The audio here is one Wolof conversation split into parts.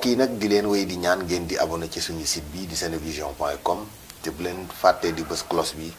mbokk yi nag di leen wéy di ñaan ngeen di abonné ci suñu site bi di senevision.com te bu leen fàttee di bës cloche bi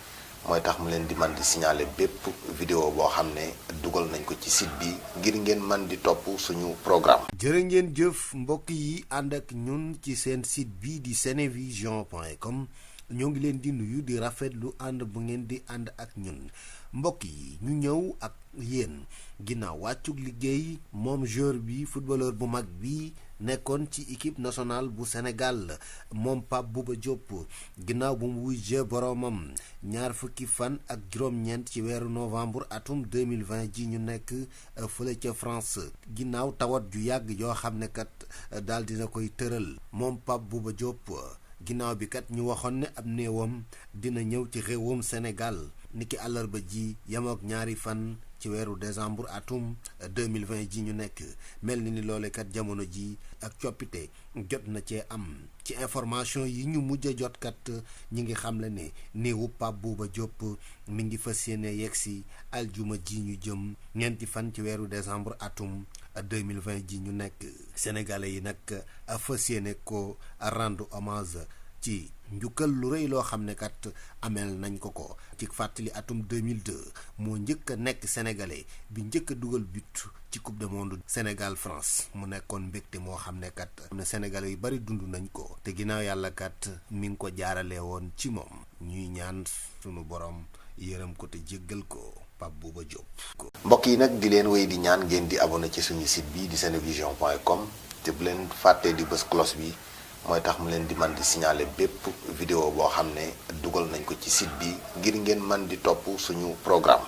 mooy tax mu leen di man di signaler bépp vidéo boo xam ne dugal nañ ko ci site bi ngir ngeen man di topp suñu programme. jërë ngeen jëf mbokk yi ànd ak ñun ci seen site bi di senevision.com ñoo ngi leen di nuyu di rafetlu ànd bu ngeen di ànd ak ñun mbokk yi ñu ñëw ak yéen ginnaaw wàccug liggéey moom joueur bi footballeur bu mag bi nekkoon ci équipe nationale bu Sénégal moom Pape Bouba Diop ginnaaw bu mu wujjee boromam ñaar fukki fan ak juróom-ñeent ci weeru novembre atum 2020 ji ñu nekk fële ca France ginnaaw tawat ju yàgg yoo xam ne kat daal dina koy tëral moom Pape Bouba Diop ginnaaw bi kat ñu waxoon ne ab néewam dina ñëw ci réewum Sénégal niki àllarba ji yamook ñaari fan ci weeru décembre atum 2020 ji ñu nekk mel ni loole kat jamono ji ak coppite jot na cee am ci information yi ñu mujj a jot kat ñi ngi xamle ne néewu Pape Bouba Diop mi ngi fas yéene yegsi aljuma ji ñu jëm ñeenti fan ci weeru décembre atum 2020 ji ñu nekk sénégalais yi nag fas yéene ko rendre hommage ci njukkal lu rëy loo xam ne kat ameel nañ ko ci fàttali atum 2002 moo njëkk a nekk sénégalais bi njëkk a dugal but ci coupe du monde Sénégal France mu nekkoon mbégte moo xam ne kat am na sénégalais yu bari dund nañ ko te ginnaaw yàlla kat mi ngi ko jaarale woon ci moom ñuy ñaan sunu borom yërëm ko te jéggal ko Pape Bouba Diop. mbokk yi nag di leen wéy di ñaan ngeen di abonné ci suñu site bi di senevision.com te bu leen fàttee di bës cloche bi mooy tax mu leen di man di signaler bépp vidéo boo xam ne dugal nañ ko ci site bi ngir ngeen man di topp suñu programme.